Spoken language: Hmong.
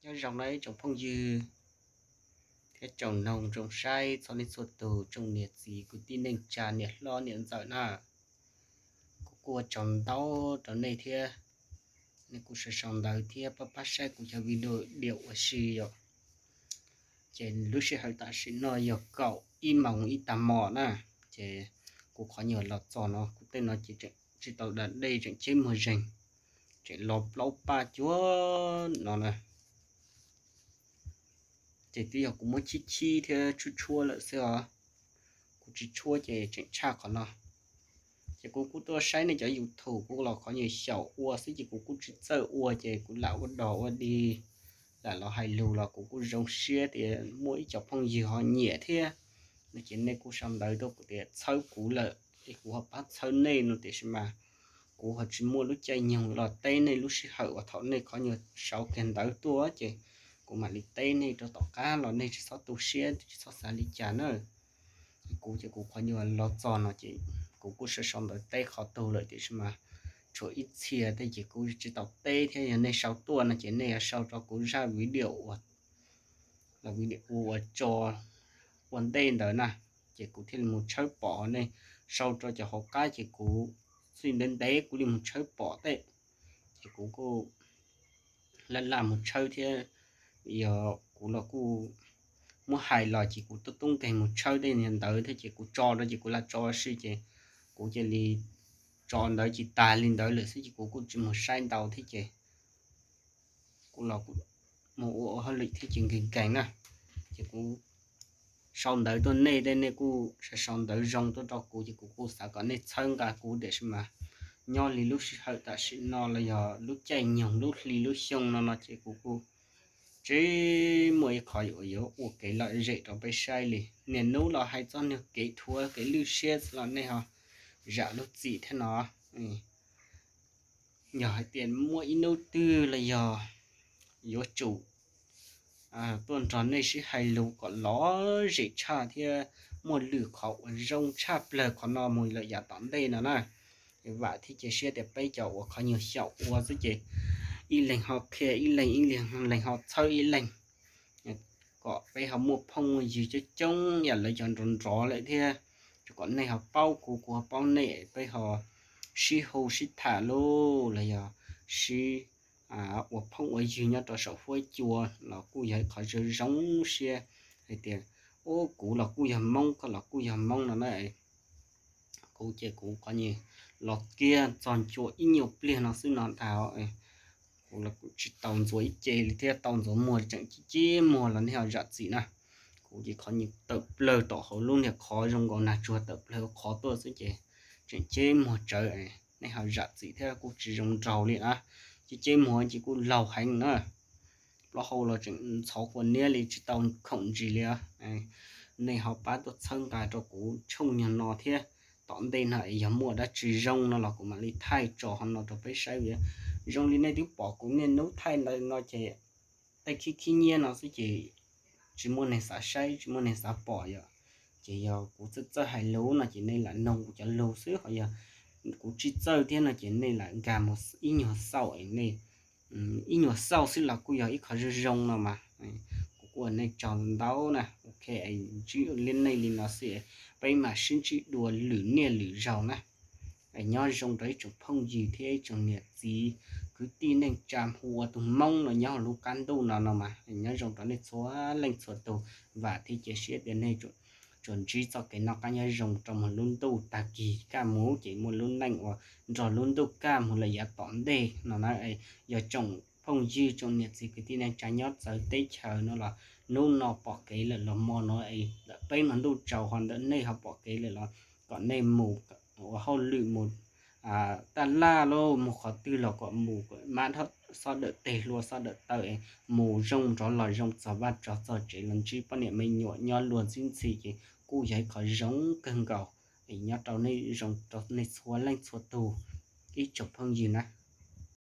Nyob zoo na ib tsoom phooj ywg thiab tsoom noog tsoom saib txhua leej txhua tus, tsoom niam txiv kwv tij neej tsa niam hlob niam ntxawm na. Kuv kuj ua tsaug ntau rau nej thiab, nej kuj sau sau ntawv thiab pab pab saib kuv cov video ua si yom. Ces lub sij hawm tam sim no yog kaum ib moos ib tag hmo na, ces kuv qhov nyuag los txog no kuv tej no ces tseem tsis tau da dej, tseem cheb muag zeeg, tseem los plaub paj cuag no na. Ces twb yog kuv muab chib chib thiab tshuab tshuab lawm xwb os, kuv tsis tshuab ces tseem tshaj qhov no. Ces kuv kuj tuaj saib nej cov YouTube, kuv los qhov nyuag xyaum ua xwb ces kuv kuj tsis txawj ua ces kuv lam ua dog ua dig, lam los hais lus los kuv kuj zoo siab tias muaj ib co phooj ywg ho nyiam thiab no ces nej kuj sau ntawv tuaj kuv tias txhawb kuv lawm es kuv ho pab txhawb nej no, tiam sis mas kuv ho tsis muaj lub caij nyoog los teb nej lub sij hawm uas thaum nej qhov nyuag sau kiag ntawv tuaj ces kuv mam li teb nej rau tom qab los nej tsis txhob tu siab tsis txhob xav li cas na. Kuv ces kuv qhov nyuag los txog no ces kuv kuj sau sau ntawv teb qhov twg lawm, tiam sis mas tshuav ib txhia tej ces kuv tsis tau teb thiab, yog nej sau tuaj no ces nej yuav sau rau kuv zaj video ua, video ua tso ua ntej ntawd na, ces kuv thiaj li mus tshawb pom. Nej sau rau cov hauv qab ces kuv txij ntev ntev kuv li mus tshawb pom tej, ces kuv kuj laj laj mus tshawb thiab. Yog kuv los kuj muab hais los ces kuv tub tub nkeeg mus tshawb tej niag ntawv thiab ces kuv tso rau ces kuv lam tso si ces kuv cia li tso ntawv ces tag li ntawd lawm xwb ces kuv kuj tsis mus saib ntau thiab ces kuv los kuv mus ua ua hauj lwm thiab ces nkeeg nkeeg na. Ces kuv sau ntawv tuaj nej tej nej kuj sau sau ntawv zoo tuaj rau kuv ces kuv kuj xav kom nej txhawb nqa kuv, tiam sis mas nyob li lub sij hawm tam sim no los yog lub caij nyoog lub hli lub xyoo no no ces kuv kuj tsis muaj ib qho yuav ua kev lom zem rau peb saib li. Niaj hnub los hais txog niag kev dhuav kev lwj siab los nej ho zam lub txim thiab no. Yog hais tias muaj ib hnub twg los yog yuav tsum tuaj nrog nej sib hais lus kom lom zem tshaj thiab muaj lwm qhov uas zoo tshaj plaws qhov no mus lawm yav tom ntej no na. Vam thiab cia siab tias peb cov uas qhov nyuag xyaum ua xwb ces ib leeg ho qhia ib leeg, ib leeg ho txhawb ib leeg, kom peb ho muaj phooj muaj ywg coob coob yam lawv cov nrov nrov lawm thiab, kom nej ho paub kuv, kuv ho paub nej, peb ho sib hu sib tham lauj los yog sib ua phooj ua ywg nyob rau saum huab cua los kuj yog ib qho zoo zoo siab hais tias, ub, kuv los kuj yog Hmoob, koj los kuj yog Hmoob no na. Kuv ces kuv qhov nyuag los kiag txog ncua ib nyuag pliag no xwb no ntag, kuv los kuv tsis tau ntxuav ib ce li thiab, tau ntxuav muag tseem cib cib muag los nej ho zam txim na. Kuv ces qhov nyuag tawm plawg tom hauv lub niag qhov zoo nkaus nag tsuag tawm plawg qhov tuaj xwb ces tseem cib muag tsawv, nej ho zam txim thiab, kuj tsis zoo nraug li na. Cib cib muag ces kuj laug heev na, plaub hau los tseem ntxhov quas niab li tsis tau khoom ntsis li. Nej ho pab tuaj txhawb nqa rau kuv tshooj nyuag no thiab, tom ntej no es yog muaj dab tsi zoo no los kuv mam li thaij tso ho no rau peb saib. Zoo li nej twb pom kuv niaj hnub thaij ntawd no ces tej khib khib nyiab no xwb ces tsis muaj neeg xav saib tsis muaj neeg xav pom yom. Ces yog kuv txawj txawj hais lus no ces nej lam noog kuv cov lus xwb, ho yog kuv tsis txawj thiab no ces nej lam nkag mus ib nyuag xauj, nej ib nyuag xauj xwb los kuj yog ib qho zoo zoo no mas. Kuv kuj ua nej tsaug ntau na. Ok, ntsib li nej li no xwb, peb mam sib ntsib dua lwm niaj lwm zaus na. Nyob zoo rau ib tsoom phooj ywg thiab ib tsoom niam txiv kwv tij neej tsa hu ua tus Hmoob no nyob hauv lub qab ntuj no no mas, nyob zoo rau nej txhua leej txhua tus. Vam thiab cia siab tias nej tsuas ntsib txoj kev noj qab nyob zoo rau mus lub ntuj tag kis kaj mus ces muaj lub neej uas nrog lub ntuj kaj mus lawm yav tom ntej no na. Yog tsoom phooj ywg tsoom niam txiv kwv tij neej tsa nyob txawv teb chaws no los hnub no pom kev lawm los hmo no es ntawm peb hmo ntuj tsaus ho ntawm nej ho pom kev lawm los kom nej mus ua hauj lwm mus taj laj lauj, mus qhov twg los kom mus mab xob dawm teg hlua xob dawm taw, mus zoo nrov los zoo txog vaj txog tsev los ntsib poj niam me nyuam nyob luag ntxhib ntxhi ces kuj yog ib qho zoo kawg nkaus. Es nyob rau nej zoo rau nej txhua leej txhua tus, ib tsoom phooj ywg na.